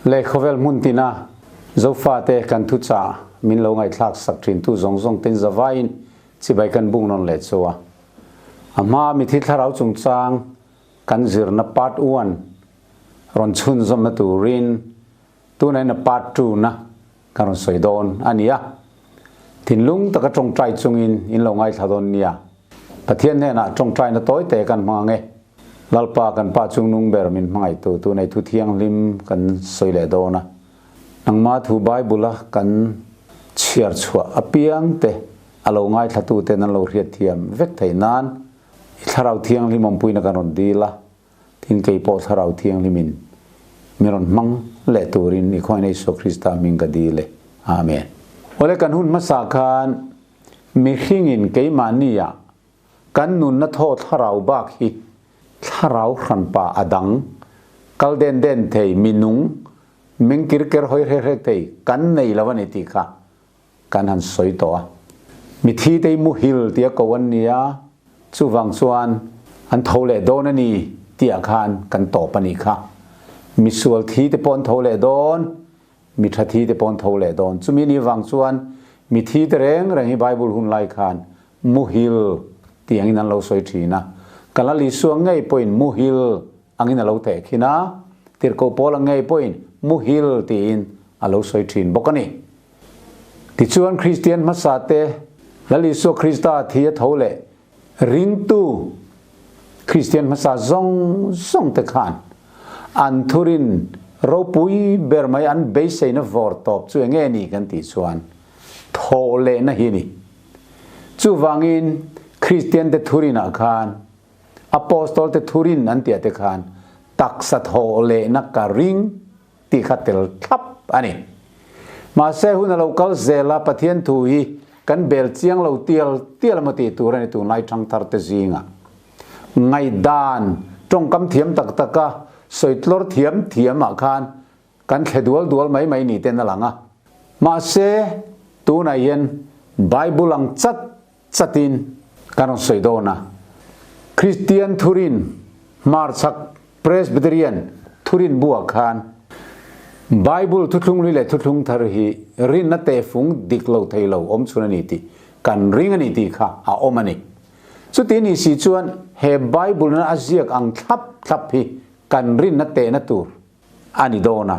Le khawvel hmun tina Zofate kan thuchah min lo ngaihthlak sak thintu zawng zawng ten zavaiin chibai kan bung rawn leh chu a. A hmaa mithi thlarau chungchang kan zirna part one rawn chhunzawmna turin tunah hian a part two na kan rawn sawi dawn a ni a. Thinlung taka tawngtai chungin in lo ngaithla dawn nia. Pathian hnenah tawngtaina tawi te kan hmang ang e. Lalpa kan Pa chungnung ber min hmangaihtu tunei thu thianghlim kan sawi leh dawn a. Nangma thu Bible a kan chhiar chhuah apiang te a lo ngaithlatu ten an lo hriat thiam vek theih nan i thlarau thianghlim awmpuina kan rawn dil a, tin kei pawh thlarau thianghlimin mi rawn hmang leh turin i khawngaihna Isua Krista hming ka dil e. Amen. Awle kan hun hmasa khan mihringin keimahnia kan nunna thaw thlarau bak hi thlarau hranpa a dang kal den den thei minung meng kir ker hawi hrek hrek thei kan nei lo a ni tih kha kan han sawi tawh a. Mithi te hi muhil tia ko an ni a, chuvang chuan an tho leh dawn a ni tih ah khan kan tawp a nih kha. Misual thi te pawh an tho leh dawn, mi tha thi te pawh an tho leh dawn. Chumi ni vang chuan mithi te reng reng hi Bible hun lai khan muhil tih angin an lo sawi thin a. Ka Lal Isua ngei pawhin muhil angin a lo teh khin a, Tirhkoh Paula ngei pawhin muhil tiin a lo sawi thin bawk a ni. Tichuan Kristian hmasa te Lal Isua Krista thi a tho leh ringtu Kristian hmasa zawng zawng te khan an thurin ropui ber mai an beiseina vawr tawp chu enge ni kan tih chuan thawh lehna hi a ni. Chuvangin Kristian te thurinah khan Apostol te thurin an tih ah te khan taksa thawh lehna ka ring tih kha tel thlap a ni. Mahse hun a lo kal zel a, Pathian thu hi kan bel chiang lo tial tial emaw tih tur a ni tunlai thangthar te zingah. Ngaihdan tawngkam thiam tak tak a, sawitlawr thiam thiam ah khan kan thle dual dual mai mai ni ten a lang a. Mahse tunah hian Bible ang chat chatin kan rawn sawi dawn a. Kristian thurin hmarchhak Presbyterian thurin buah khan Bible thuthlung hlui leh thuthlung thar hi rinna tehfung dik lo thei lo awm chhun a ni tih kan ring a ni tih kha a awm a ni. Chuti ni si chuan he Bible na a ziak ang thlap thlap hi kan rinna tehna tur a ni dawn a.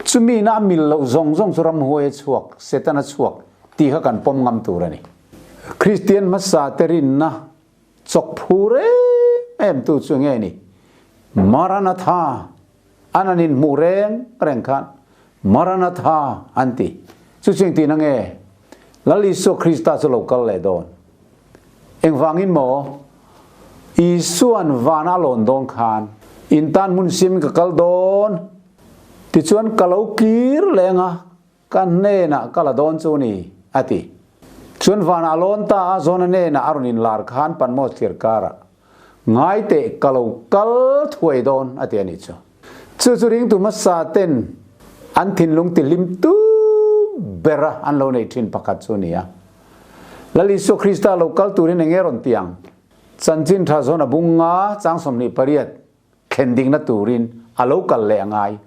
Chumi na a mil loh zawng zawng chu ramhuai a chhuak, Satan a chhuak tih kha kan pawm ngam tur a ni. Kristian hmasa te rinna chawk phur em em tu chu nge ni? Maranatha! An an inhmuh reng reng khan Maranatha an ti. Chu chu engtin a nge? Lal Isua Krista chu lo kal leh dawn. Engvangin maw? Isua'n van a lawn dawn khan, In tan hmun siamin ka kal dawn, tichuan ka lo kir leng a, ka hnenah ka la dawn chu ni, a ti. Chuan vanah a lawn ta a, Jona hnenah a rawn inlar khan Patmos thlir karah, Ngai teh, ka lo kal thuai dawn, a ti a nih chu. Chu chu ringtu hmasa ten an thinlung tihlim tu bera an lo neih thin pakhat chu a ni a. Lal Isua Krista lo kal turin eng nge rawn ti ang? Chanchin tha zawn a bung nga chang 28 thlen dingna turin a lo kal leh a ngai.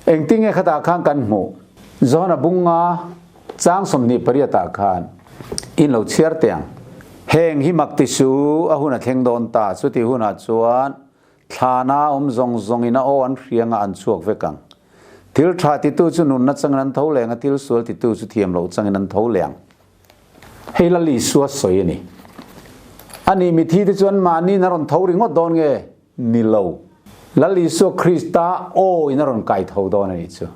Engtin nge khatah khan kan hmuh? Zawn a bung nga chang 28 ah khan in lo chhiar teh ang. Heng hi mak ti su a hun a thleng dawn ta, chuti hunah chuan Thlana awm zawng zawngin a aw an hrianga an chhuak vek ang. Thil tha titu chu nunna changin an tho leng a, thil sual titu chu thiam loh changin an tho leng. Hei Lal Isua sawi a ni. Ani mithi te chuan mahniin a rawn tho ringawt dawn nge? Ni lo. Lal Isua Krista aw in a rawn kai tho dawn a nih chu.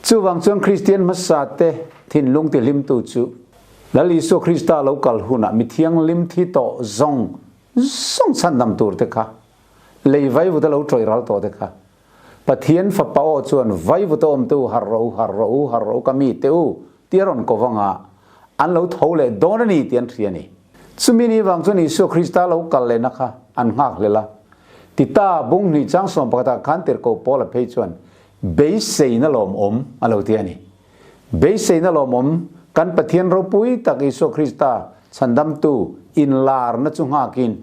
Chuvang chuan Kristian hmasa te thinlung tihlimtu chu Lal Isua Krista lo kal hunah mithianghlim thi tawh zawng zawng chhandam tur te kha lei vaivut a lo tawih ral tawh te kha Pathian fapa aw chuan vaivut a awm te u harh rawh u harh rawh u harh rawh u ka mi te u tih a rawn ko vang a an lo tho leh dawn a ni tih an hria a ni. Chumi ni vang chuan Isua Krista lo kal lehna kha an nghak hlel a. Tita bung hnih chang 11 ah khan tirhkoh Paula phei chuan beiseina lawmawm a lo ti a ni. Beiseina lawmawm kan Pathian ropui tak Isua Krista chhandamtu inlarna chu nghakin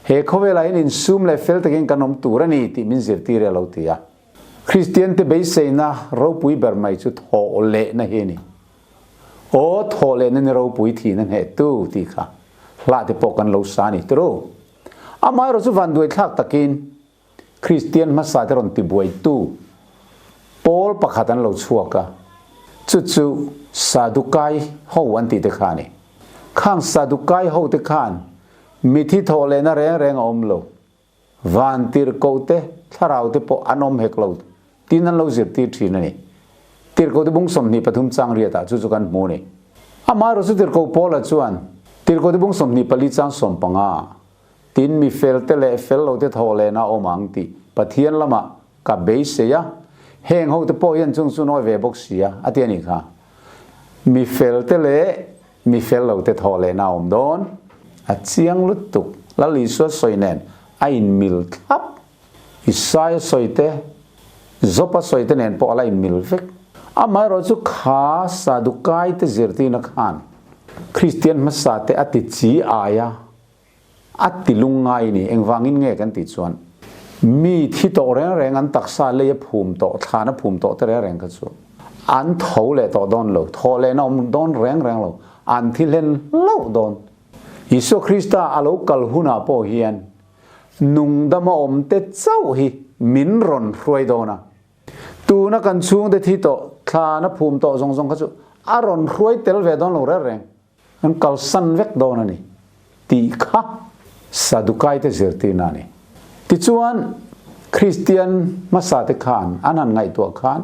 he khawvelah hian insum leh fel takin kan awm tur a ni tih min zirtir e a lo ti a. Kristiante beiseina ropui ber mai chu thawh lehna hi a ni. Aw, thawh lehna ni ropui thihna hnehtu tih kha hlah te pawh kan lo sa a ni turu. Amaherawh chu vanduaithlak takin Kristian hmasa te rawn tibuaitu pawl pakhat an lo chhuak a, chu chu Sadukai ho an tih te kha a ni. Khang Sadukai ho te khan mithi thawh lehna reng reng a awm lo. Van tirhkoh te, thlarau te pawh an awm hek lo tiin an lo zirtir thin a ni. Tirhkoh te bung 23 chang riatah chu chu kan hmu a ni. Amaherawh chu tirhkoh Paula chuan Tirhkoh te bung 24 chang 15 tin mi fel te leh fel lo te thawh lehna a awm ang tih Pathian lamah ka beisei a, heng ho te pawh hian chung chu nawi ve bawk si a, a ti a nih kha. Mi fel te leh Mi fel lo te thawh lehna a awm dawn. A chiang lutuk. Lal Isua sawi nen a inmil thlap. Isaia sawi te, Jopa sawi te nen pawh a la inmil vek. Amaherawh chu kha Sadukai te zirtirna khan Kristian hmasa te a ti chi aia A ti lungngai a ni. Engvangin nge kan tih chuan mi thi tawh reng reng an taksa lei a phum tawh, thlan a phum tawh te reng reng kha chu an tho leh tawh dawn lo, thawh lehna awm dawn reng reng lo, an thi hlen hlauh dawn. Isua Krista a lo kal hunah pawh hian nungdama awm te chauh hi min rawn hruai dawn a. Tuna kan chhungte thi tawh, thlan a phum tawh zawng zawng kha chu a rawn hruai tel ve dawn lo reng reng. An kalsan vek dawn a ni tih kha Sadukaite zirtirna a ni. Tichuan, Kristian hmasate khan an han ngaihtuah khan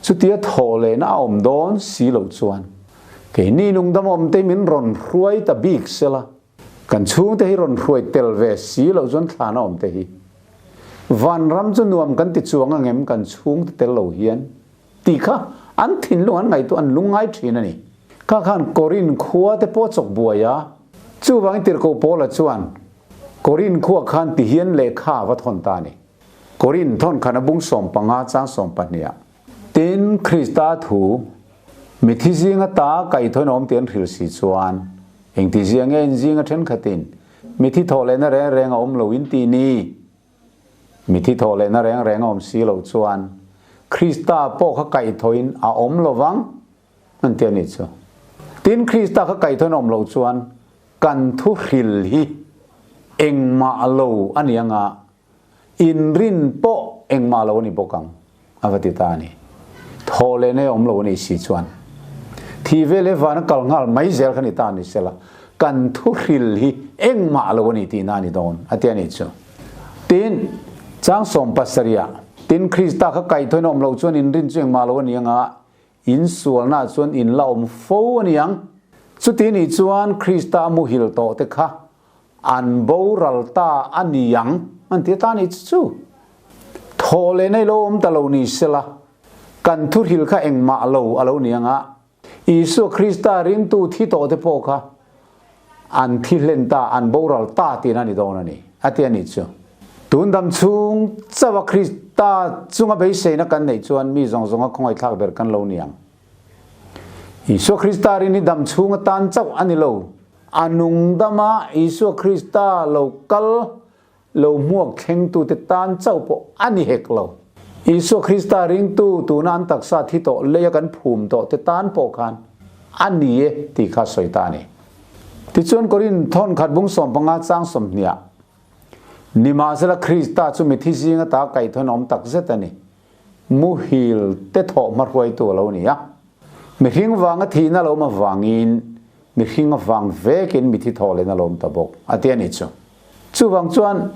chutia thawh lehna a awm dawn si loh chuan keini nungdam awmte min rawn hruai ta bik sela, kan chhungte hi rawn hruai tel ve si loh chuan thlana awmte hi vanram chu nuam kan ti chuang angem kan chhungte tel lo hian Tih kha an thinlung an ngaihtuah an lungngai thin a ni. Kha khan Korin khua te pawh chawk buai a, chuvangin Tirhkoh Paula chuan Korin khua khan tihian lehkha a va thawn ta a ni. Korin thawn khan a bung 15 chang 12 ah, Tin, Krista thu, Mithi zinga ta kaihthawin awm tih an hrilh si chuan, engti zia nge in zinga thenkhatin mithi thawh lehna reng reng a awm lo in tih ni? Mithi thawh lehna reng reng a awm si loh chuan Krista pawh kha kaihthawhin a awm lo vang an ti a nih chu. Tin, Krista kha kaihthawhin a awm loh chuan kan thu hril hi engmah lo a ni anga inrin pawh engmah lo a ni bawk ang. A va ti ta a ni. Thawh leh nei awm lo a nih si chuan thi vel he vana kal nghal mai zel kha ni ta ni sela, kan thu hril hi engmah lo a ni tihna a ni dawn a ti a nih chu. Tin, chang 70 ah, Tin, Krista kha kaihthawin awm lo chuan inrin chu engmah lo a ni anga, in sualnaah chuan in la awm fo a ni ang. Chuti nih chuan Krista a muhil tawh te kha An boral ta a ni ang an ti ta ni chu chu. Thawh leh nei lo awm ta lo ni sela, kan thuhril kha engmah lo a lo ni ang a, Isua Krista ringtu thi tawh te pawh kha an thi hlen ta, an boral ta tihna a ni dawn a ni, a ti a nih chu. Tun dam chhung chauha Krista chunga beiseina kan neih chuan mi zawng zawnga khawngaihthlak ber kan lo ni ang. Isua Krista rin hi dam chhung atan chauh a ni lo. A nung dama Isua Krista lo kal lo hmuak thlengtute tan chauh pawh a ni hek lo. Isua Krista ringtu tuna an taksa thi tawh leia kan phum tawh te tan pawh khan a ni e tih kha sawi ta a ni. Tichuan Korin thawnkhat bung 15 chang 20 ah, Nimahsela Krista chu mithi zinga ta kaihthawin a awm tak zet a ni. Muhil te thawh hmahruaitu a lo ni a. Mihring vanga thihna lo awm avangin mihring avang vekin mithi thawh lehna lo awm ta bawk a ti a nih chu. Chuvang chuan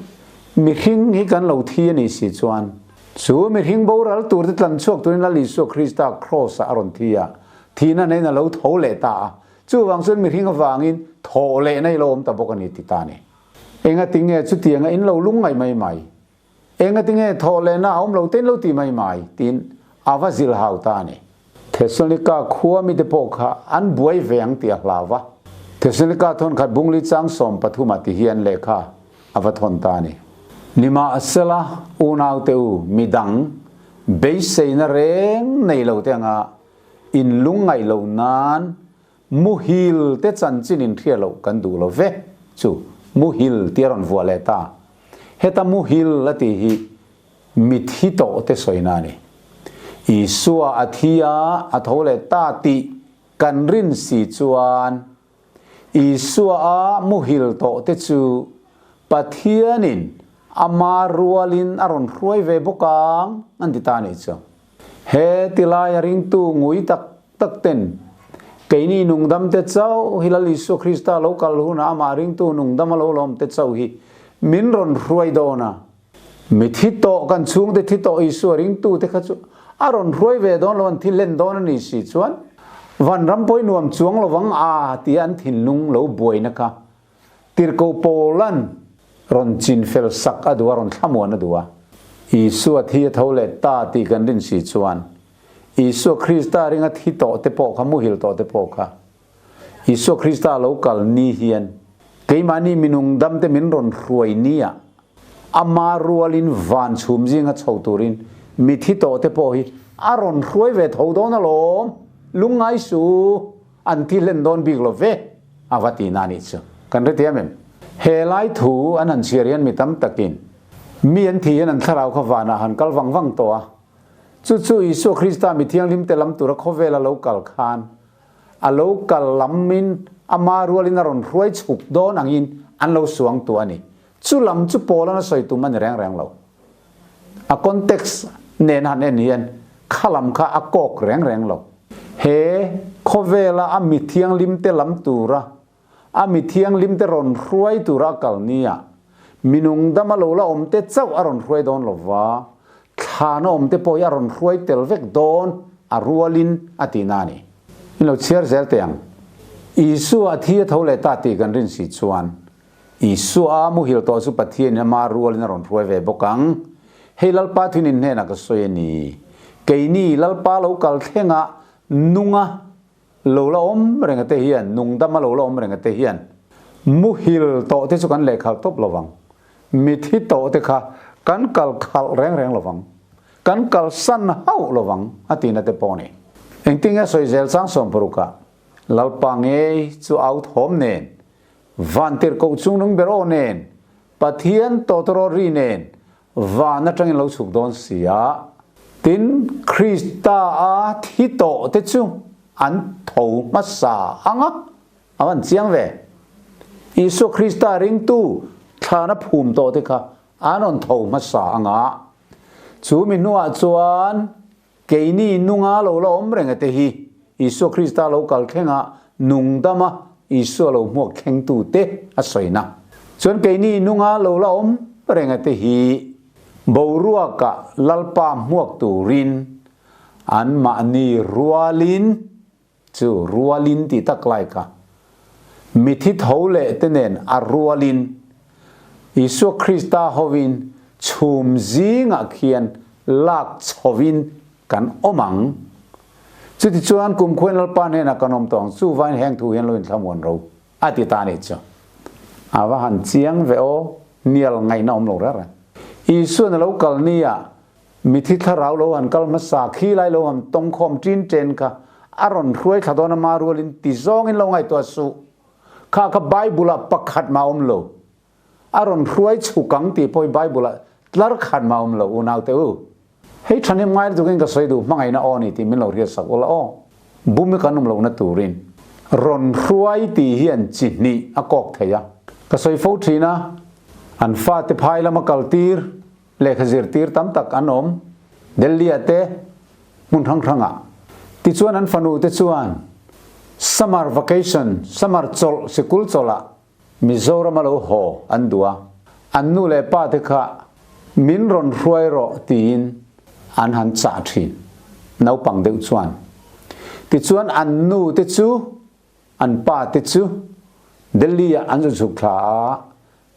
mihring hi kan lo thi a nih si chuan chu mihring boral tur te tlan chhuak turin Lal Isua Krista Kraws ah a rawn thi a, thihna neiin a lo tho leh ta a. Chuvang chuan mihring avangin thawh lehna hi lo awm ta bawk a ni ti ta a ni. Engatinge chutianga in lo lungngaih mai mai? Engatinge thawh lehna a awm lo tein lo ti mai mai tiin a va zilh hau ta a ni. Thessalonika khua mite pawh kha an buai ve ang tih a hlau va. Thessalonika thawnkhat bungli chang 13 ah ti hian lehkha a va thawn ta a ni. Nimahsela, unaute u, midang beiseina reng nei lo te anga in lungngaih loh nan Muhil te chanchin in hria loh kan duh lo ve. Chu muhil tih a rawn vuah leh ta. Heta muhil a tih hi mithi tawh te sawina a ni. Isua a thi a, a tho leh ta tih kan rin si chuan Isua a muhil tawh te chu Pathianin ama rualin a rawn hruai ve bawk ang an ti ta a nih chu. He tilai a ringtu ngui tak tak ten keini nungdam te chauh hi Lal Isua Krista lo kal hunah amah ringtu nungdam a lo lawm te chauh hi min rawn hruai dawn a. Mi thi tawh kan chhungte thi tawh Isua ringtute kha chu a rawn hruai ve dawn lo an thi hlen dawn a ni si chuan vanram pawh i nuam chuang lovang a tia an thinlung lo buaina kha Tirhkoh Paulan rawn chin fel sak a duh a rawn thlamuan a duh a. Isua thi a tho leh ta tih kan rin si chuan Isua Krista ringa thi tawh te pawh kha muhil tawh te pawh kha Isua Krista lo kal ni hian keimahni minung damte min rawn hruai nia ama rualin van chhum zinga chho turin mithi tawhte pawh hi a rawn hruai ve tho dawn alawm, lungngai su an ti hlen dawn bik lo ve a va ti na nih chu. Kan hrethiam em? He lai thu an han chhiar hian mi tam takin mi an thi hian an thlarau kha vanah han kal vang vang tawh a, chu chu Isua Krista mi thianghlimte lam tura khawvela lo kal khan A lo kal lamin ama rualin a rawn hruai chhuk dawn angin an lo suang tu a ni. Chu lam chu Paul-an a sawi tum a ni reng reng lo. A context nen han en hian kha lam kha a kawk reng reng lo. He khawvela a mi thianghlimte lam tura A mi thianghlimte rawn hruai tura a kal nia, mi nungdama lo la awmte chauh a rawn hruai dawn lo va, thlana awmte pawh hi a rawn hruai tel vek dawn a rualin a tihna a ni. In lo chhiar zel teh ang. Isua a thi a tho leh ta tih kan rin si chuan, Isua a muhil tawh chu Pathianin ama rualin a rawn hruai ve bawk ang. Hei Lalpa thunin hnenah ka sawi a ni. Keini Lalpa lo kal thlengah nunga Lo la awm reng ate hian, nungdama lo la awm reng ate hian muhil tawh te chu kan lehkhalh tawp lovang. Mithi tawh te kha kan kal khalh reng reng lovang. Kan kalsan hauh lovang a tihna te pawh a ni. Engtin nge sawi zel chang sawmparukah Lalpa ngei chu au thawm nen, vantirhkoh chungnung ber aw nen, Pathian tawtawrawt ri nen van atangin lo chhuk dawn si a. Tin, Krista a thi tawh te chu an tho hmasa ang a, a van chiang ve. Isua Krista ringtu thlana phum tawh te kha an rawn tho hmasa ang a. Chu mi hnuah chuan Keini nunga lo la awm reng ate hi Isua Krista lo kal thlenga nungdama Isua lo hmuak thlengtute a sawina. Chuan keini nunga lo la awm reng ate hi boruaka Lalpa hmuak turin anmahni rualin Chu rualin tih tak lai kha mithi tho leh te nen a rualin Isua Krista hovin chhum zingah khian lak chhovin kan awm ang. Chutichuan kumkhuain Lalpa hnenah kan awm tawh ang, chuvain heng thu hian lo inthlamuan ro a ti ta a nih chu. A va han chiang ve aw, hnial ngaihna awm lo reng reng. Isuan a lo kal nia Mithi thlarau lo han kal hmasa khi lai lo han tawngkhawm ṭin ṭen kha a rawn hruai thla dawn a ma rualin ti zawngin lo ngaihtuah suh. Kha kha Bible-ah pakhat mah a awm lo. A rawn hruai chhuk ang tih pawh hi Bible-ah tlar khat mah a awm lo unaute u. Hei ṭhahnem ngai lutukin ka sawi duh hmangaihna aw ni tih min lo hriat sak ula aw. Bum hi kan awm lohna turin rawn hruai tih hian chi hnih a kawk thei a. Ka sawi fo ṭhin a, an fate phai lama kaltir Lehkha zirtir tam tak an awm Delhi-ah te hmun hrang hrangah. Tichuan an fanu te chuan summer vacation, summer chawlh, sikul chawlhah Mizoram a lo haw an duh a, an nu leh pa te kha min rawn hruai rawh tiin an han chah thin, naupang deuh chuan. Tichuan an nu te chu an pa te chu Delhi-ah an zu chhuk thla a,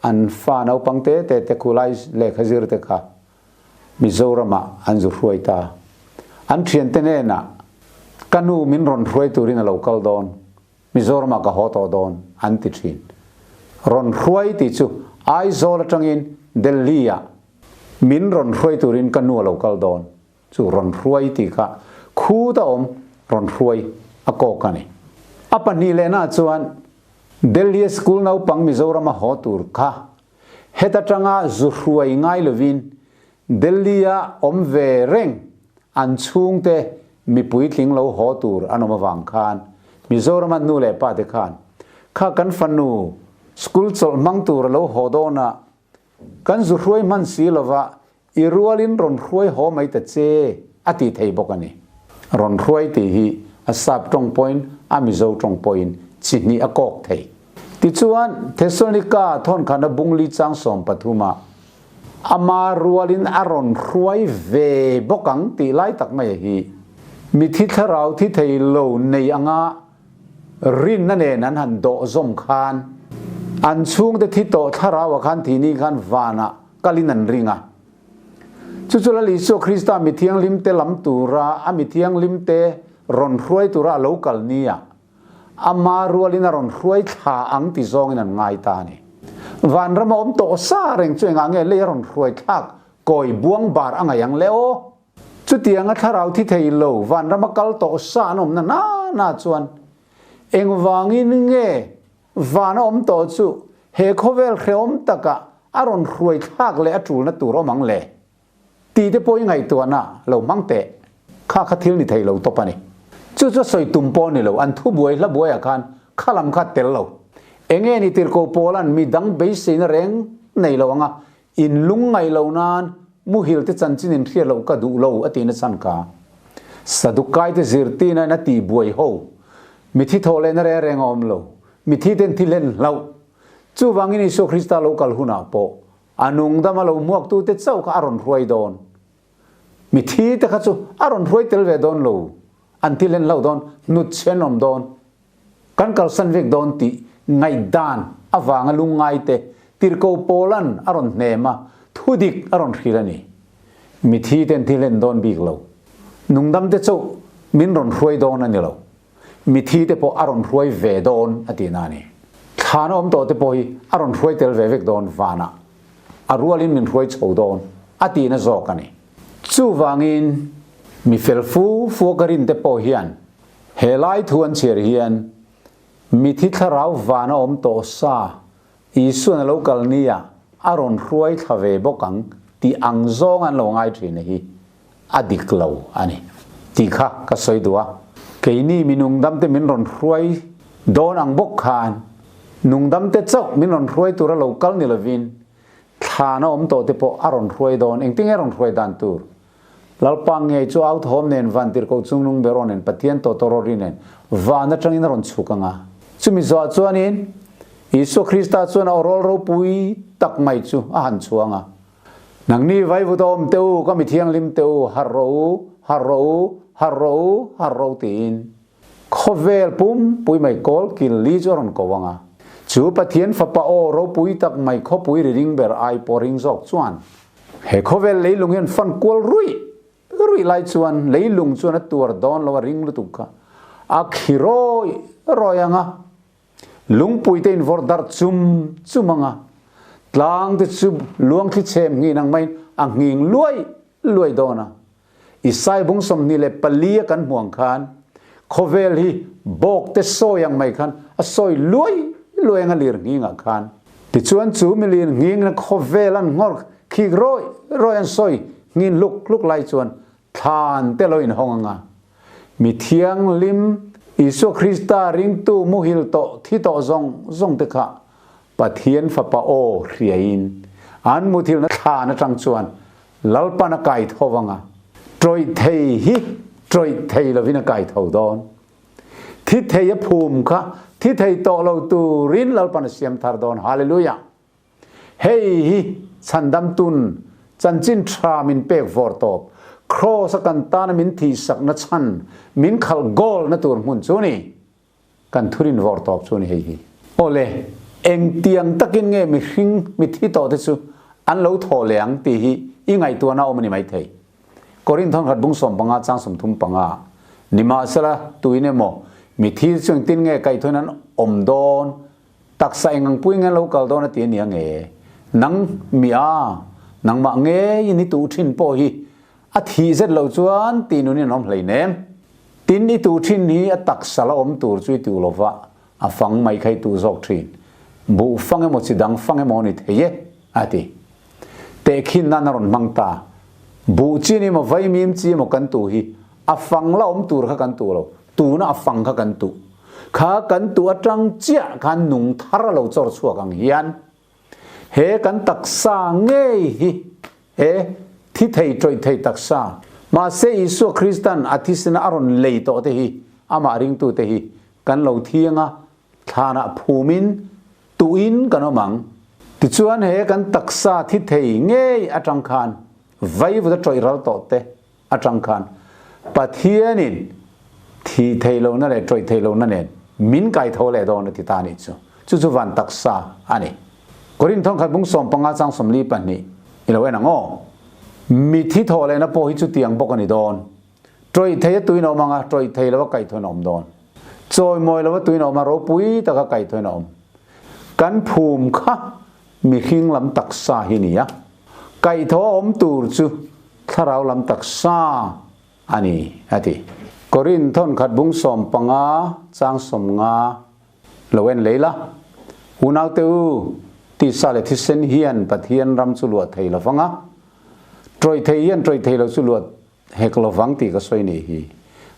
An fa naupang te te te khulai lehkha zir te kha Mizoramah an zu hruai ta. An thiante hnenah, Ka nu min rawn hruai turin a lo kal dawn, Mizoramah ka haw tawh dawn, an ti thin. Rawn hruai tih chu Aizawl atangin Delhi-ah min rawn hruai turin ka nu a lo kal dawn. Chu rawn hruai tih kha khuta awm rawn hruai a kawk a ni. A pahnihlehnah chuan. Delhi-a school naupang Mizorama haw tur kha heta tanga zu hruai ngai lovin Delhi-a awm ve reng an chhungte mipui tling lo haw tur an awm avang khan Mizorama nu leh pa te khan kha kan fanu school chawlh hmang tur a lo haw dawn a, kan zu hruai hman si lova I rualin rawn hruai haw mai ta che, a ti thei bawk a ni. Rawn hruai tih hi a sap tawng pawhin a Mizo tawng pawhin chi hnih a kawk thei. Tichuan, Thessalonika thawnkhana bungli chang 13 ah ama rualin a rawn hruai ve bawk ang tih lai tak mai hi mithi thlarau thi thei lo nei anga rinna nen an han dawh zawm khan an chhungte thi tawh thlarau ah khan thih ni khan vanah kalin an ring a. Chu chu Lal Isua Krista mi thianghlimte lam tura a mi thianghlimte rawn hruai tura a lo kal ni a, ama rualin a rawn hruai thla ang ti zawngin an ngai ta a ni. Vanrama awm tawh sa reng chu engah nge lei a rawn hruai thlak kawi buang bar a ngaih ang le aw? Chutianga thlarau thi thei lo vanrama kal tawh sa an awmna hna hna chuan engvangin nge Van a awm tawh chu he khawvel hrehawm takah a rawn hruai thlak leh a tulna tur awm ang le? Tih te pawh i ngaihtuahna lo hmang teh. Kha kha thil ni thei lo tawp a ni. Chu chu a sawi tum pawh a ni lo, an thu buai hla buaiah khan kha lam kha tel lo. Enge ni tirhkoh Paula'n mi dang beiseina reng nei lo anga in lung ngaih lo nan muhil te chanchin in hriat loh ka duh lo a tihna chhan kha Sadukai te zirtina in a tih buai ho. Mithi thawh lehna reng reng a awm lo. Mithi ten thil hen hlauh. Chuvangin Isua Krista lo kal hunah pawh a nungdama lo hmuaktute chauh kha a rawn hruai dawn. Mithi te kha chu a rawn hruai tel ve dawn lo. An thil hen hlauh dawn, hnutchhe an awm dawn. Kan kalsan vek dawn tih ngaihdan avanga lungngaite tirhkoh Paula'n a rawn hnem a, thudik a rawn hrilh a ni. Mithi ten thil en dawn bik lo. Nungdamte chauh min rawn hruai dawn a ni lo. Mithi te pawh a rawn hruai ve dawn a tihna a ni. Thlan a awm tawh te pawh hi a rawn hruai tel ve vek dawn vanah. A rualin min hruai chho dawn a tihna zawk a ni. Chuvangin mi fel fu fu a ka rin te pawh hian he lai thu an chhiar hian mithi thlarau van a awm tawh sa Isuan a lo kal ni a, a rawn hruai thla ve bawk ang tih ang zawng an lo ngai thin hi a dik lo a ni tih kha ka sawi duh a. Keini mi nungdamte min rawn hruai dawn ang bawk khan nungdamte chauh min rawn hruai tura lo kal ni lovin thlan a awm tawh te pawh a rawn hruai dawn. Engtin nge a rawn hruai dan tur? Lalpa ngei chu authawm nen van tirhkoh chungnung ber aw nen Pathian tawtawraw ri nen van atangin a rawn chhuk ang a. Chumi zawhah chuanin Isua Krista chuan a awrawl ropui tak mai chu a han chhuang a, Nangni vaivut a awm teh u, ka mi thianghlim teh u, harh rawh u, harh rawh u, harh rawh u, harh rawh u tiin khawvel pumpui mai kawl kil li chu a rawn ko ang a. Chu Pathian Fapa aw ropui tak mai khawpui ri ring ber ai pawh ring zawk chuan He khawvel leilung hian fan kual ruih ruih lai chuan leilung chuan a tuar dawn lo a ring lutuk kha a khi rawi rawi ang a, lungpui te invawrh darh chum chum ang a, tlang te chu luangthli chhem nghin ang maiin a nghing luai luai dawn a. Isai bung 24 a kan hmuh ang khan khawvel hi bawk te sawi ang mai khan a sawi luai luai ang a lir nghing ah khan. Tichuan chu mi lir nghing na khawvel an nghawr khik rawi rawi an sawi nghin hluk hluk lai chuan thlan te lo inhawng ang a. Mi thianghlim Isua Krista ringtu muhil tawh thi tawh zawng zawng te kha Pathian Fapa aw hriaiin an muthilna thlan atang chuan Lalpan a kai tho vang a, tawih thei hi tawih thei lovin a kai tho dawn. Thi thei a phum kha thi thei tawh lo turin Lalpan a siam thar dawn. Hallelujah! Hei hi chhandamtun chanchin tha min pek vawr tawp, Kraws a kan tana min thihsakna chhan min khalh goal na tur hmun chu ni. Kan thurin vawr tawp chu a ni hei hi. Awle, engtiang takin nge mihring mithi tawh te chu an lo thawh leh ang tih hi i ngaihtuahna awm a ni maithei. Korinth thawnkhat bung 15 chang 35, Nimahsela, tuin emaw mithi te chu engtin nge kaihthawhin an awm dawn, taksa eng ang puiin an lo kal dawn a ti a nia nge? Nang mi a, nangmah ngeiin i tuh thin pawh hi a thih zet loh chuan tih nunin an awm hleinem. Tin, i tuh thin hi a taksa la awm tur chu i tuh lo va. A fang mai kha i tuh zawk thin. Buh fang emaw chi dang fang emaw a ni thei e, a ti. Tehkhin nan a rawn hmang ta. Buh chin emaw vaimim chi emaw kan tuh hi a fang la awm tur kha kan tuh lo, tuna a fang kha kan tuh. Kha kan tuh atang chiah khan nung thar a lo chawr chhuak ang hian he kan taksa ngei hi he thi thei tawih thei taksa mahse Isua Kristan a thisena a rawn lei tawh te hi amah ringtute hi kan lo thiang a, thlanah phumin tuhin kan awm ang. Tichuan he kan taksa thi thei ngei atang khan vaivut a tawih ral tawh te atang khan Pathianin thi thei lohna leh tawih thei lohna nen min kai tho leh dawn a ti ta a nih chu. Chu chu van taksa a ni. Korinth thawnkhat bung 15 chang 42 i lo en ang aw. Mithi thawh lehna pawh hi chutiang bawk a ni dawn. Tawih thei a tuin a awm ang a, tawih thei lo a kaihthawin a awm dawn. Chawimawi lo a tuin a awm a, ropui taka kaihthawin a awm. Kan phum kha mihring lam taksa hi ni a, kaihthawh a awm tur chu thlarau lam taksa a ni, a ti. Korinth thawnkhat bung 15 chang 50 lo en lei la, Unaute u, tisa leh thisen hian Pathian ram chu luah thei lo vang a, tawih thei hian tawih thei lo chu luah Hek lovang tih ka sawi nih hi.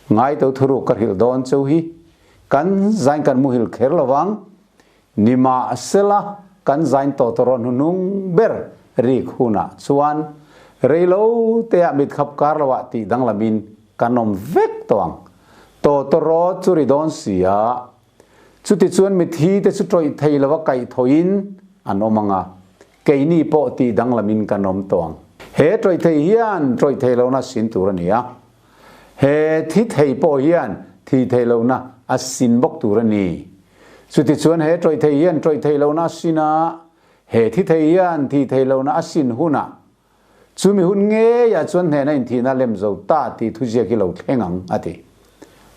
Ngaito thuruk ka hrilh dawn cheu hi. Kan zain kan muhil kher lovang. Nimahsela kan zain tawh tawh rawh hnuhnung ber rik hunah chuan reilo teah mitkhap kar loah tih danglamin kan awm vek tawh ang. Tawh tawh rawh chu ri dawn si a. Chutichuan mithi te chu tawih thei lova kaih thoin an awm ang a. Keini pawh tih danglamin kan awm tawh ang. He tawih thei hian tawih thei lohna sin tur a ni a. He thi thei pawh hian thi thei lohna a sin bawk tur a ni. Chutichuan he tawih thei hian tawih thei lohna a sin a, he thi thei hian thi thei lohna a sin hunah chumi hun ngeiah chuan hnehna inthihna lem zo ta tih thuziak hi lo thleng ang, a ti.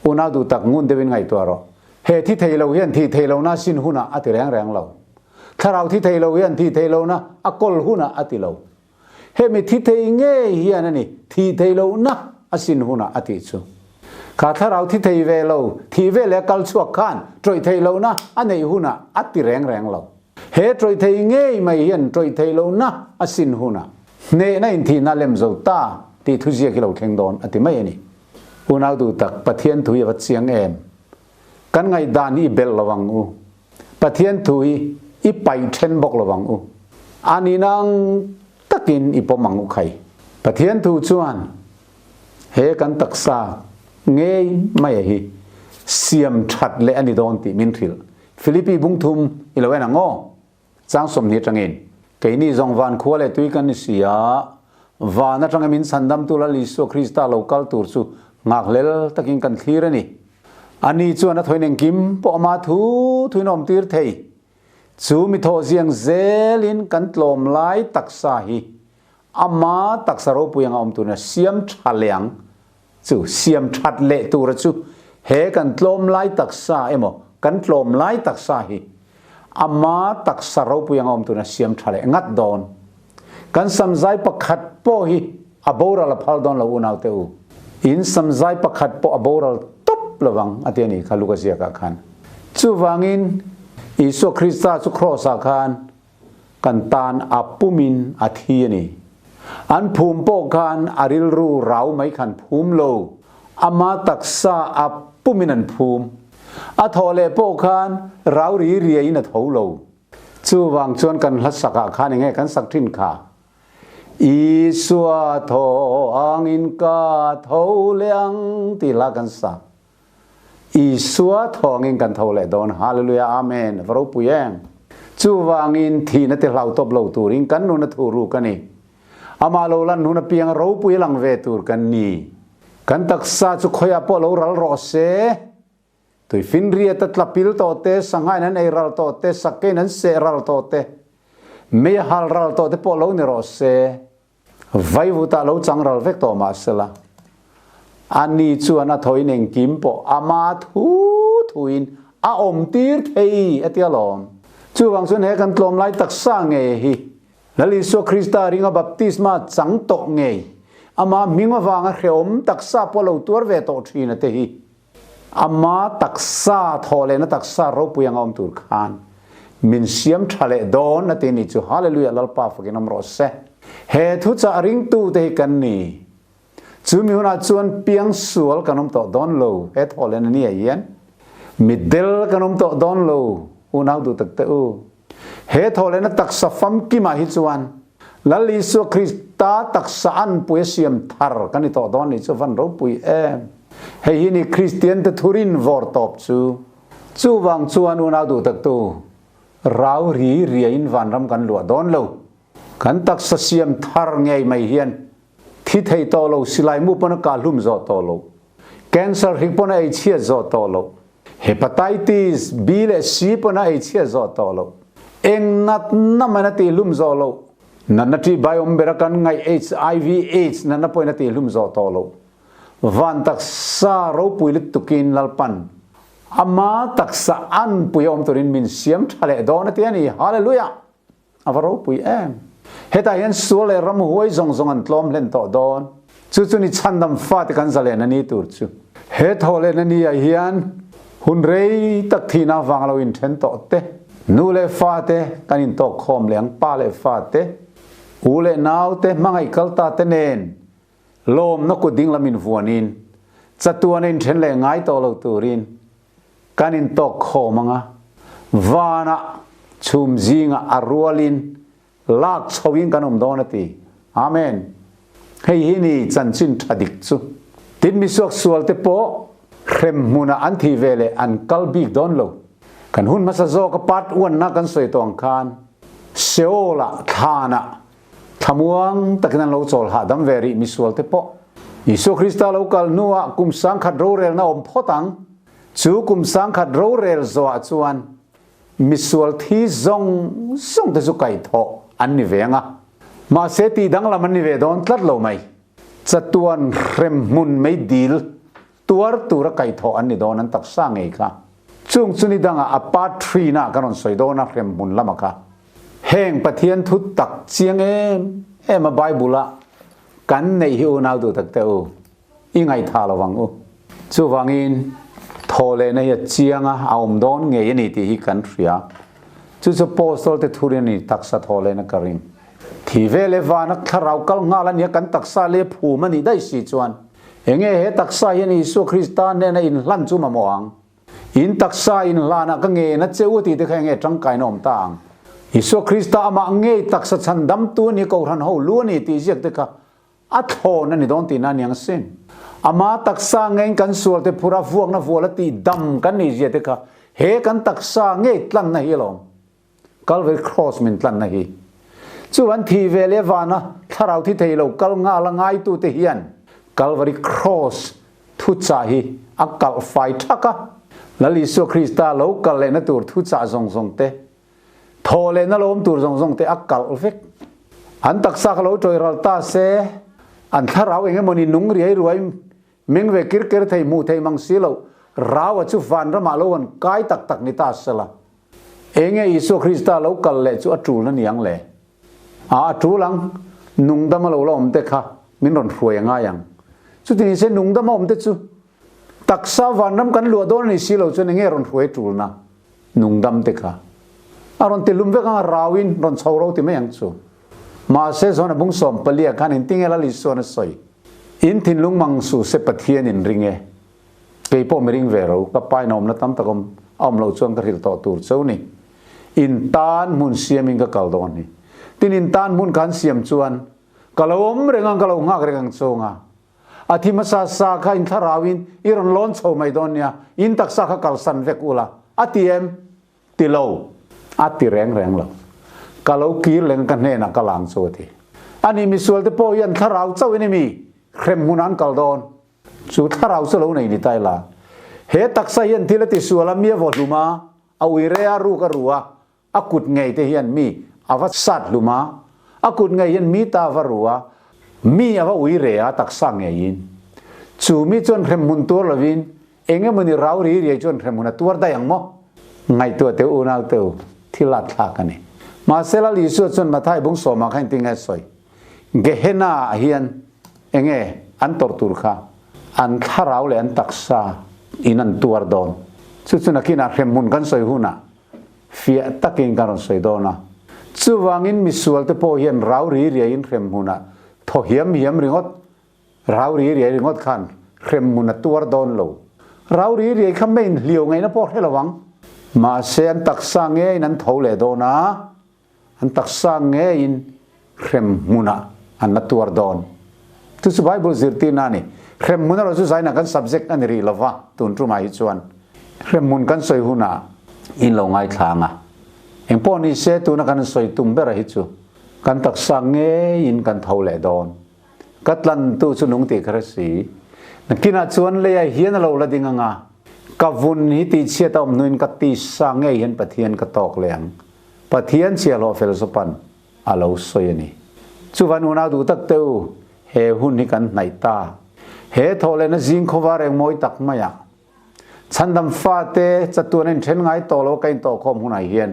Unau duh tak ngun deuhin ngaihtuah rawh. He thi thei lo hian thih thei lohna a sin hunah a ti reng reng lo. Thlarau thi thei lo hian thih thei lohna a kawl hunah a ti lo. Hemi thi thei ngei hian a ni thih thei lohna a sin hunah a tih chu. Kha thlarau thi thei ve lo, thih ve leh a kal chhuak khan tawih thei lohna a neih hunah a ti reng reng lo. He tawih thei ngei mai hian tawih thei lohna a sin hunah hnehna inthihna lem zo ta tih thuziak hi lo thleng dawn a ti mai a ni. Unau duh tak, Pathian thu hi a va chiang em? Kan ngaihdan hi i belh lo ang u. Pathian thu hi i paih then bawk lo ang u. A ninang takin i pawm ang u khai. Pathian thu chuan he kan taksa ngei mai hi siam that leh a ni dawn tih min hrilh. Philippi bung thum i lo en ang aw. Chang 20 atangin, Keini zawng van khua leh tui kan ni si a, van atanga min chhandamtu Lal Isua Krista lo kal tur chu nghakhlel takin kan thlir a ni. Ani chuan a thawi engkim pawh ama thu thuin a awmtir thei. Chu mi thawh ziang zelin kan tlawm lai taksa hi ama taksa ropui anga awm turin a siam tha leh ang. Chu siam that leh tura chu he kan tlawm lai taksa emaw kan tlawm lai taksa hi ama taksa ropui anga awm turin a siam tha leh ngat dawn. Kan samzai pakhat pawh hi a boral a phal dawn lo unaute u. In samzai pakhat pawh a boral tawp lovang a ti a ni kha Luka ziakah khan. Chuvangin Isua Krista chu Kraws-ah khan kan tan a pumin a thi a ni. An phum pawh khan a rilru rau mai khan phum lo, ama taksa a pumin an phum. A thawh leh pawh khan rau ri riaiin a tho lo. Chuvang chuan kan hla sakah khan enge kan sak thin kha? Isua thaw angin ka tho leh ang tih hla kan sak. Isua thawngin kan tho leh dawn. Hallelujah Amen. A va ropui em. Chuvangin thihna ti hlau tawp lo turin kan nun a thu ruk a ni. Amah lo lan hun apiang a ropui a lang ve tur kan ni. Kan taksa chu khawiah pawh lo ral rawh se. Tuifinriat a tla pil tawh te, sanghain an ei ral tawh te, sakkein an seh ral tawh te, mei a hal ral tawh te pawh lo ni rawh se. Vaivutah lo chang ral vek tawh mah sela, ani chuan a thawiin engkim pawh ama thu thuin a awmtir thei a ti alawm. Chuvang chuan he kan tlawm lai taksa ngei hi Lal Isua Krista ringa baptisma chang tawh ngei, ama hming avanga hrehawm taksa pawh lo tuar ve tawh thin a te hi. Ama taksa thawh lehna taksa ropui anga awm tur khan min siam tha leh dawn a ti ni chu. Hallelujah Lalpa fakin awm rawh se. He thuchah ringtute hi kan ni. Chu mi hunah chuan piang sual kan awm tawh dawn lo. He thawh lehna ni ah hian mitdel kan awm tawh dawn lo. Unau duh tak teh u. He thawh lehna taksa famkimah hi chuan Lal Isua Krista taksa anpui a siam thar kan ni tawh dawn ni chu van ropui em. Hei hi ni Kristiante thurin vawr tawp chu. Chuvang chuan unau duh taktu rau ri riain vanram kan luah dawn lo. Kan taksa siam thar ngei mai hian thi thei tawh lo, silai mu pawn a kah hlum zawh tawh lo, cancer hrik pawn a ei chhiat zawh tawh lo, hepatitis B leh C pawn a ei chhiat zawh tawh lo, eng natna man a tih hlum zawh lo, natna ṭih bai awm bera kan ngaih HIV AIDS natna pawhin a tih hlum zawh tawh lo. Van taksa ropui lutukin Lalpan ama taksa anpui a awm turin min siam ṭha leh dawn a ti a ni. Hallelujah! A va ropui em! Hetah hian sual leh ramhuai zawng zawng an tlawm hlen tawh dawn. Chu chu ni chhandam fate kan zalen a ni tur chu. He thawhlehna ni ah hian hun rei tak thihna avang lo inthen tawh te, nu leh fate kan intawk khawm leh ang, pa leh fate, u leh nau te, hmangaih kal ta te nen lawmna kut ding lam invuanin chatuan a inthen leh ngai tawh lo turin Kan intawk khawm ang a, vanah chhum zingah a rualin lak chhoin kan awm dawn a ti. Amen. Hei hi ni chanchin tha dik chu. Tin misuak sualte pawh hrem hmunah an thih ve leh an kal bik dawn lo. Kan hun hmasa zawka part one-na kan sawi tawh ang khan Seol-ah thlanah Thlamuang takin an lo chawl hahdam ve rih misualte pawh. Isua Krista lo kal hnuah kum sangkhat rorelna awm phawt ang. Chu kum sangkhat rorel zawhah chuan misual thi zawng zawng te chu kaihthawh an ni ve ang a. Mahse tih danglam an ni ve dawn tlat lo mai. Chatuan hremhmun meidil tuar tura kaihthawh an ni dawn an taksa ngei kha. Chung chu ni dangah a part three-na kan rawn sawi dawn a hremhmun lama kha. Heng Pathian thu tak chiang em em a Bible-a kan neih hi unau duh tak teh u, i ngaihthah lo vang u. Chuvangin thawhlehna hi a chiang a, a awm dawn ngei a ni tih hi kan hria. Chu chu Apostol te thurin a ni, taksa thawhlehna ka ring. Thi ve leh vana thlarau kal nghal a nia kan taksa leh phum a nih daih si chuan enge he taksa hian Isua Krista hnena inhlan chu mamawh ang? In taksa inhlanah ka ngen a che u tih te kha enge tangkaina awm ta ang? Isua Krista amah ngei taksa chhandamtu a ni, Kohhran ho lu a ni tih ziak te kha a thlawn a ni dawn tihna a ni ang sin. Ama taksa ngeiin kan sual te phur a vuakna vual a tih dam kan nih zia te kha he kan taksa ngei tlanna hi alawm. Calvary Cross min tlanna hi. Chu an thih ve leh vana thlarau thi thei lo kal nghal a ngaitute hian Calvary Cross thuchah hi a kalh fai thak a. Lal Isua Krista lo kal lehna tur thuchah zawng zawng te, thawh lehna lo awm tur zawng zawng te a kalh vek. An taksa kha lo tawih ral ta se, an thlarau eng emawni nung riai ruai Meng ve kir ker thei hmuh thei mang si lo, Raua chu vanramah lo han kai tak tak ni ta sela. Enge Isua Krista lo kal leh chu a tul na niang le? A a tul ang, nungdama lo la awm te kha min rawn hruai a ngai ang. Chuti ni se nungdama awm te chu taksa vanram kan luah dawn a ni si lo chuan enge rawn hruai tul na nungdam te kha a rawn ti hlum vek ang a, rauin rawn chho ro ti mai ang chu. Mahse zawn a bung 14 khan engtinge Lal Isuan a sawi? In thinlung mang suh se Pathian in ring e. Kei pawh mi ring ve ro, ka pa in a awmna tam tak awm a awm loh chuan ka hrilh tawh tur cheu ni. In tan hmun siamin ka kal dawn hi. Tin in tan hmun kha an siam chuan ka lo awm reng ang ka lo nghak reng ang chunga. A thi hmasa sa kha in thlarauin i rawn lawn chho mai dawn nia, in taksa kha kalsan vek ula a ti em? Ti lo. A ti reng reng lo. Ka lo kir leng ka hnenah ka lang chu a ti. Ani misual te pawh hian thlarau chauh in emi hrem hmun an kal dawn. Chu thlarau chu lo nei ni ta ila. He taksa hian thil a ti sual a, mi a vaw hlum a, a ui re a, ruk a ru a, a kut ngei te hian mi a va sat hlum a, a kut ngei hian mi ta a va ru a, mi a va ui re a taksa ngeiin. Chu mi chuan hrem hmun tuar lovin Eng emawni rau ri riai chuan hremhmun a tuar daih ang maw? Ngaihtuah teh unau te u, thil a thlak a ni. Mahse Lal Isua chuan Mathai bung sawmah khan engtin nge a sawi? Gehenna ah hian enge an tawrh tur kha? An thlarau leh an taksa. in an tuar dawn. Chu chu nakinah hremhmun kan sawi hunah fiah takin kan rawn sawi dawn a. Chuvangin misual te pawh hian rau ri riaiin hremhmunah thaw hiam hiam ringawt, rau ri riai ringawt khan hremhmun a tuar dawn lo. Rau ri riai kha main hliau ngaihna pawh hre lo ang. Mahse an taksa ngeiin an tho leh dawn a. An taksa ngeiin hrem hmunah an la tuar dawn. Chu chu Bible zirtirna a ni. Hrem hmun erawh chu zainah kan subject a ni rih lo va, tun tumah hi chuan. Hrem hmun kan sawi hunah in lo ngaithla ang a. Engpawh ni se tuna kan sawi tum bera hi chu kan taksa ngeiin kan tho leh dawn. Ka tlantu chu nung tih ka hre si. Nakinah chuan leiah hian a lo la ding ang a, ka vun hi tihchhiat a awm hnuin ka tisa ngei hian Pathian ka tawk leh ang. Pathian chiahhlawh fel zawpan a lo sawi a ni. Chuvan unau duh tak te u, he hun hi kan hnaih ta. He thawhlehna zing khawva reng mawi tak maiah chhandam fate chatuan a inthen ngai tawh lo ka intawhkhawm hunah hian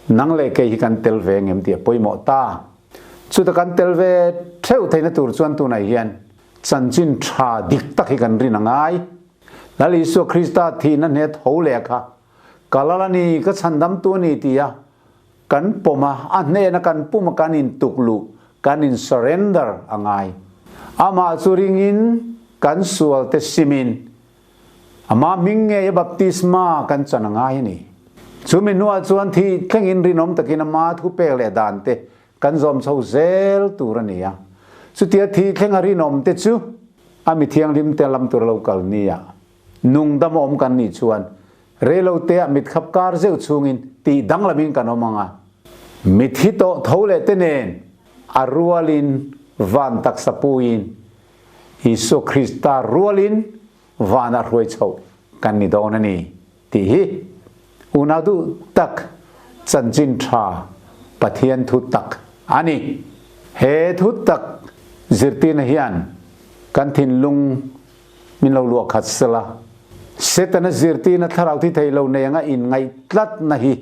nang leh kei hi kan tel ve ngem tih a pawimawh ta. Chuta kan tel ve theuh theihna tur chuan tunah hian chanchin tha dik tak hi kan rin a ngai. Lal Isua Krista thihna hne tho leh kha Ka lal a ni, ka chhandamtu a ni tia kan pawm a, a hnena kan pum a kan intuk luh, kan in surrender a ngai. Amah chu ringin kan sualte simin Amah hming ngei a baptisma kan chan a ngai a ni. Chumi hnuah chuan thih thlengin rinawm takin Ama thupek leh dante kan zawm chho zel tur a ni a. Chutia thih thlenga rinawmte chu a mi thianghlimte lam tur a lo kal nia. Nungdam awm kan nih chuan reiloteah mitkhap kar zeuh chhungin tih danglamin kan awm ang a. Mithi tawh tho leh te nen a rualin van taksa puiin Isua Krista rualin vanah hruai chhoh kan ni dawn a ni tih hi unau duh tak chanchin tha Pathian thu tak a ni. He thu tak zirtirna hian kan thinlung Min lo luah khat sela. Setana zirtirna thlarau thi thei lo nei anga inngaih tlatna hi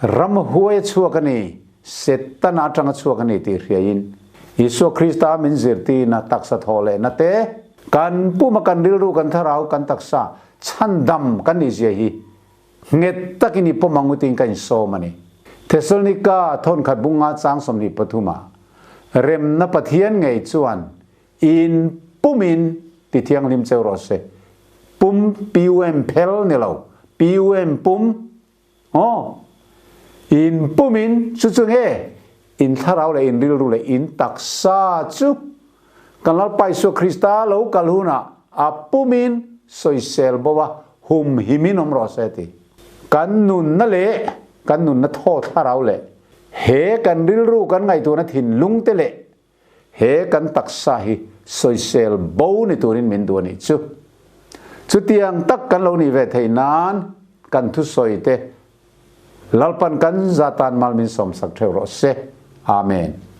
ramhuai a chhuak a ni, Setana atanga chhuak a ni tih hriaiin Isua Krista min zirtirna taksa thawh lehna te, kan puma kan rilru, kan thlarau, kan taksa chhandam kan nih zia hi nghet takin i pawm ang u tiin ka insawm a ni. Thesalonika thawnkhat bunga chang 23 ah remna Pathian ngei chuan In pumin ti thianghlim cheu rawh se. Pum pum phel ni lo, pum pum aw. In pumin chu chu nge in thlarau leh in rilru leh in taksa chu kan Lalpa Isua Krista lo kal hunah a pumin sawisel bo a humhimin awm rawh se ti. Kan nunna leh kan nunna thaw thlarau leh he kan rilru kan ngaihtuahna thinlung te leh He kan taksa hi sawisel bo ni turin min duh a nih chu. Chutiang tak kan lo nih ve theih nan kan thusawi te Lalpan kan zatan mal min sawmsak theuh rawh se. Amen.